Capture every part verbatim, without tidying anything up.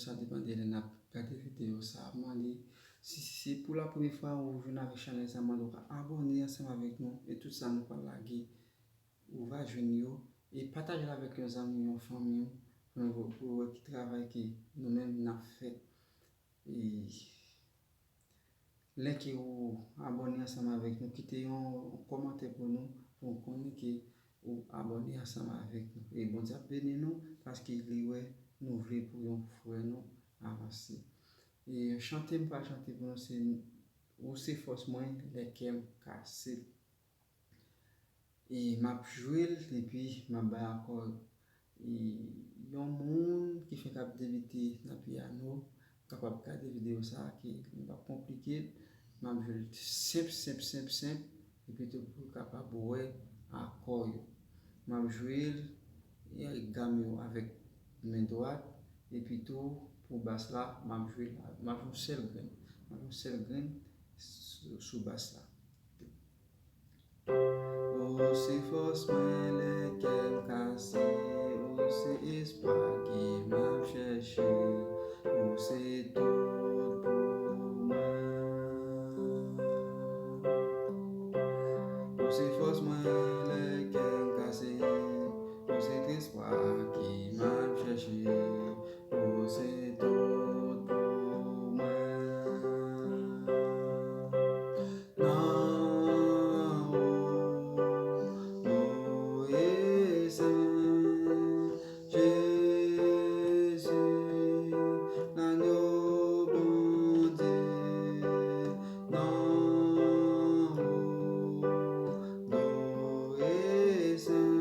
Sa depann de lè n ap gade videyo sa a. Mande si se pou la premye fwa ou jwenn avèk chanèl sa, mande w ka abòne ansanm avèk nou e tout sa nou pral lage, ou va jwenn yo e pataje l avèk yon zanmi, yon fanmi w, pou nou, pou yo wè ki travay ke nou menm n ap fè. E lè ke ou abòne ansanm avèk nou, kite yon kòmantè pou nou, pou nou konnen ke ou abòne ansanm avèk nou. E Bondye ap beni nou, paske li wè nou vle pou yon frè nou avanse. E chante m pral chante pou nou, se Ou se fòs mwen lè kè m kase. E m ap jwe l, epi m ap bay akò l. E yon moun ki fenk ap debite nan pyano kapab gade videyo sa a, ke li p ap konplike l. M ap jwe l senp, senp, senp, senp, epi tou pou l kapab wè akò yo. M ap jwe l e gam yo avèk men dwat, epi tou pou bas la, m ap jwe l, m ap jwe yon sèl grenn. M ap jwe yon sèl grenn sou, sou bas la. Ou se fòs mwen lè kè m kase, ou se espwa ke m ap chèche, ou se tout pou mwen. Ou se fòs mwen lè kè m kase, ou se espwa ke m ap chèche, ou se tout pou mwen. Nan ou, nou e sen, Jezi, lanyo Bondye. Nan ou, nou e sen,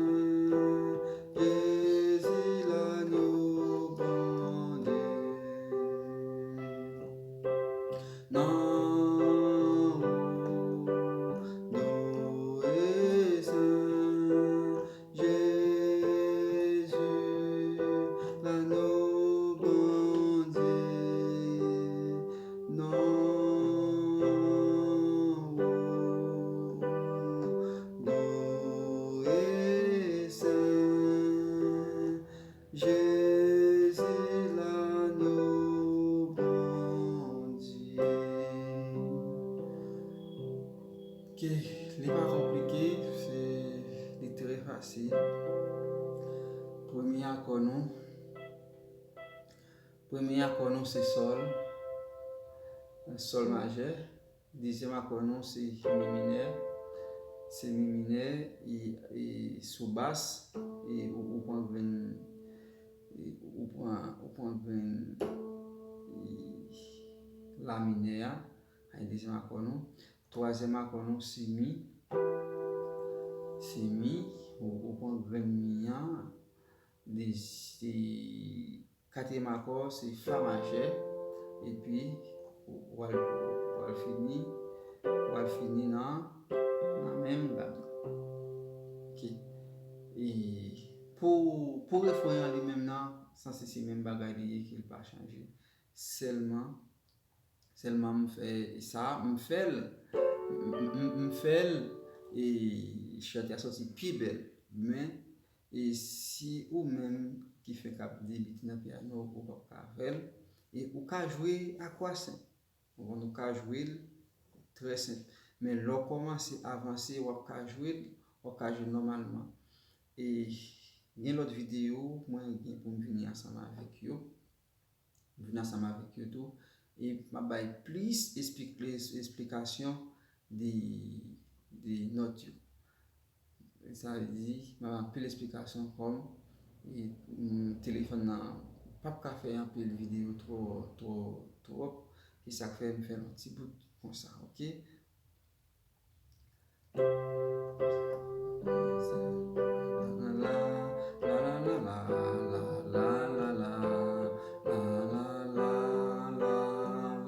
Jezi, lanyo Bondye. Nan ou, nou e sen, Jezi, lanyo Bondye. Nan ou, nou e sen, Jezi, lanyo Bondye. Ke li pa konplike, se, li trè fasil. Premye akò nou, premye akò nou se sòl, sòl majè. Dezyèm akò nou se mi minè. Se mi minè, e, e sou bas, e ou, ou pran grenn, e ou pran, ou pran grenn, e, la minè a, a dezyèm akò nou. Twazyèm akò nou se mi. Se mi, ou, ou pran grenn mi an, de, se Katriyèm akò se fa majè, epi w al, w al fini, w al fini nan, nan menm gam nan. Ok. E pou, pou refren an li menm nan, sanse se menm bagay li ye, ke l pa chanje. Sèlman, sèlman m fè sa, m fè l, m, m, m, m fè l, e chante a sòti pi bèl. Men, e si ou menm ki fenk ap debite nan pyano, ou p ap ka fè l, e ou ka jwe akò a senp. Ou konprann, ou ka jwe l trè senp. Men lè w kòmanse avanse, w ap ka jwe l, w ap ka jwe l nòmalman. E gen lòt videyo mwen gen pou m vini ansanm avèk yo. M vin ansanm avèk yo tou. E m ap bay plis esplik-, esplikasyon de, de nòt yo. Sa vle di, m ap anpil esplikasyon kòm, e, mm, telefòn nan p ap ka fè anpil videyo twò, twò, twòp. E sa k fè m fè l yon ti bout konsa, ok?